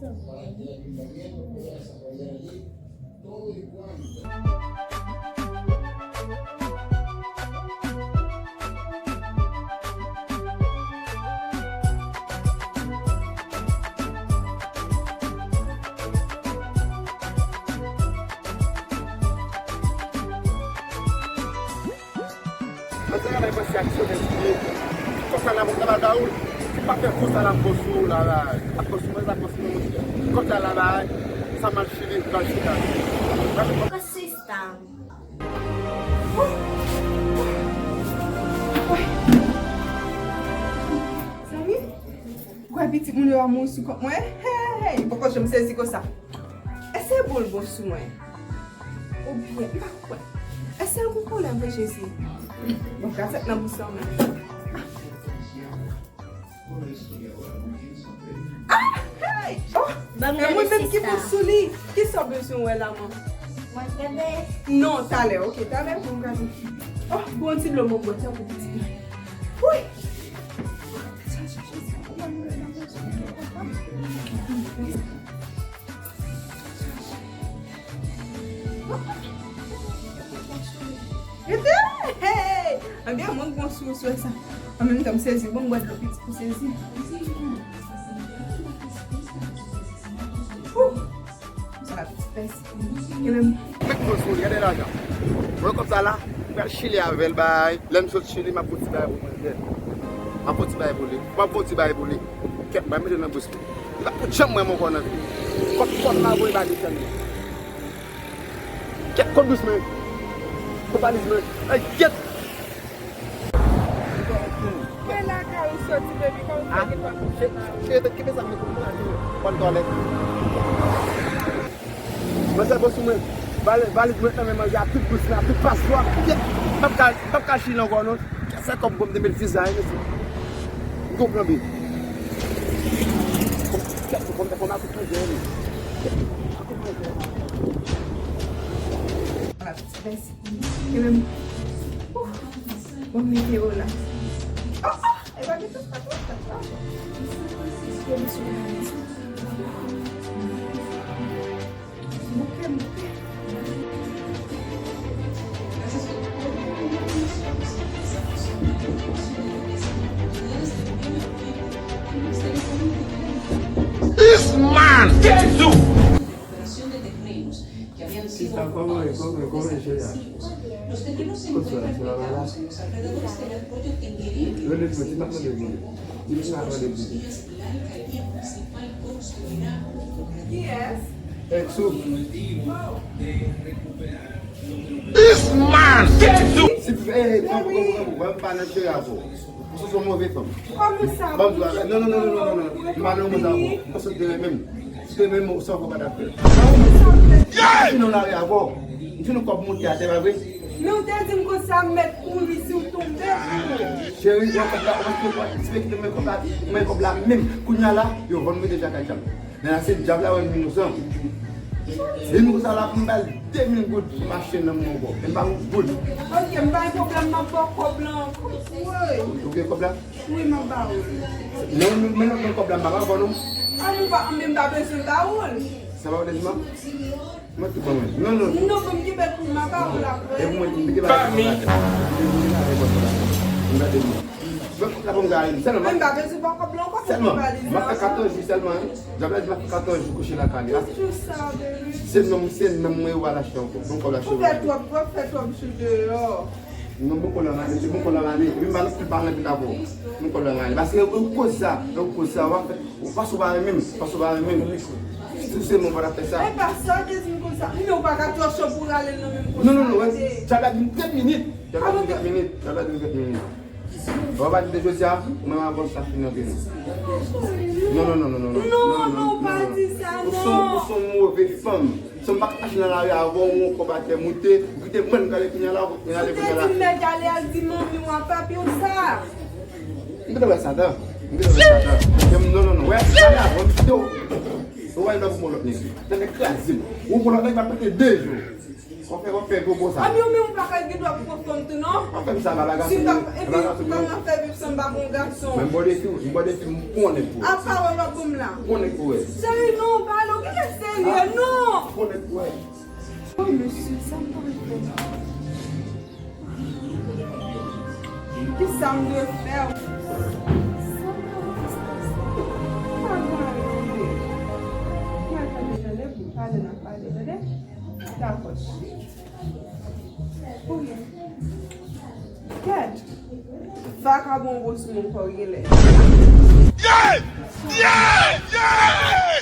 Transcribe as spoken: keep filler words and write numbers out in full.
Mwen se yon nèg mwen se aksyonè li ye. Konsa la, mwen travay la, ou pa fè konsa la, m pran sou ou la, la. Ap pran sou mwen, ap pran sou mwen, monchè. Konsa la, la, sa mal chire, mal chire. Sista. Zanmi, ou kwè pitit moun yo ap mouri sou kont mwen? Hey, hey, hey, m poko janm sezi konsa. Èske bon l bon sou mwen? Oubyen, m pa kwè. Èske l gon kòlè vre, Jezi? Bon, gras nan bouch lan menm. Ah, hey! Oh, ban m e mwen menm ki sista. Pou sou li. Kisa w bezwen wè la, man? Mwen gade. Non, talè, ok, talè pou m gade. Oh, bon ti dlo mwen bwè, tankou pitit mwen. Wi! Rete! Hey! Ebyen, mwen bon sou, sou sa. An menm tan, m sezi. Bon, m bwè dlo pitit pou sezi. Ouh! Sa la pitit pès. E menm. Mèt mwen sou li, gade lajan. Mwen konsa la, m pral Chili avè l, bay. Lè m sot Chili, m ap fè yon ti bagay pou manzè. M ap fè yon ti bagay pou li. M ap fè yon ti bagay pou li. Kèt, bay mete nan bous li. Li pa janm wè m ankò nan vi. Kòb, kòb m a voye ba li sèlman. Kèt, kot bous mwen? Kot valiz mwen? Ay, kèt! Mwen lakay ou soti, baby, kòman w fè gen dwa konsa? Cheri, kenbe sa mwen pou mwen la, pran twalèt. Manzè bon sou mwen. Valiz, valiz mwen nan men manzè a, tout bous la, tout paswa. Kèt, m p ap ka, m p ap ka Chili ankò non. Kèt, se kòb bon m te met viza, wi, mesye. M gon plan B. Kèt, se bon, m te fè m a kout manzè, wi. Kèt, a kout manzè. Ala, ti bèsi. E menm. Ouf. Bon, meteo la. Ah, ah, e pa gen tout sa, tout sa, tout sa. Yo, misye. Bouke, bouke. This man, Jesus! Sista, kòman, kòman, kòman je a? Kote w la, se la, la, la? Rele pou ti pa tande byen. Ti pa tande byen. Kiyès? Exo. This man! Si, eh, eh, pran pou, pran pou, pran pou, pran pou, pa nan cheri avè w. Ou se yon move fanm. Kòman sa? Ban m di w, non, non, non. M pa nan move avè w. Paske w te renmen m. Si w te renmen m, sa w pa t ap fè. Kòman sa w fè? M fin nan lari avè w. M fin nan kòb monte atè, pa vre? Men w te di m konsa, m mèt kouri si w tonbe. Cheri, w wè kòb la, w wè kòb la, w wè kòb la, men kòb la menm. Kounye a la, yo vann mwen deja kay djab. Nèg la se djab la wè m vin konsa. Vin konsa la pou m ba l de mil goud pou machin nan mwen ankò. E m pa gon goud. Ok, m pa gen pwoblèm, m ap ba w kòb la ankò. Wi. Ou gen kòb la? Wi, m ap ba w. Non, men lòt nan kòb la, m pa ba w non. A, m pa, men m pa bezwen ba w l. Sa pa w te di m? Mwen tout ban mwen. Non, non. Non, pou m kenbe l pou m, m ap ba w l apre. E pou mwen, m te ba l. Fami. M gade mwen. Mwen fòk la pou m gade sèlman. Men m pa bezwen ba w kòb la ankò pou m valiz la. Sèlman, m ap fè katòz jou sèlman, hein. Djab la di m ap fè katòz jou kouche lakay li. Pou jou sa, baby. Se nonm, se nonm mwen yo al achte ankò. Bon kòb la cheri. Ou fè twòp, ou fè twòp jou deyò. Non, bon kòb la, se bon kòb la, men. Epi m pa nan pil pa nan pil avè w. Bon kòb la, men. Paske ou koz sa, ou koz sa, w ap fè, ou pa sou pa renmen m, pa sou pa renmen m. Si se mwen pa t ap fè sa. E pa sa, w te di m konsa. Men ou pa ka twò cho pou rale l nan menm konsa. Non, non, non, wè, djab la di m trant minit. Djab la di m trant minit. Djab la di m trant minit. Ou pa di de jodi a, mwen avan sa fin antre nou. Non, non, non, non, non, non. Non, non, non, pa di sa, non. Ou se yon, ou se yon move fanm. Si m pa ka mache nan lari a, avè w, yon kòb atè moute, ou kite mwen, m gade kounye a la, ou gade kounye a la. Ou te di m nèg ale al di manmi w a papi w sa. M te wè Satan. M te wè Satan. Non, non, non, wè, ale avè m, kite w. Ou wè, nan pou lòt nèg. Nan nèg kraze m. Ou pou lòt nèg, m ap mete de jou. W ap fè, w ap fè gwo gwo sa. Ann, yo menm ou pa ka gen dwa pou pran fanm tou non. W ap fè m sa, baba gason. Si m pa, epi kòman fè viv san m pa bon gason. Men m bò depi, m bò depi, m konnen pou. A pawòl w ap ban m la. Konnen pou wè. Cheri, non, pa ale, ou genlè serye, non. Konnen pou wè. Oh, mesye, sa m pral fè? Kisa m dwe fè? Sa m pral fè? Pa gen anyen, tande. Mwen tande, tande, pou pale, n ap pale, tande. Dakò, cheri. Pou mwen. Gad. Vakabon gwo sou mwen ankò, genlè. Yeah! Yeah! Yeah!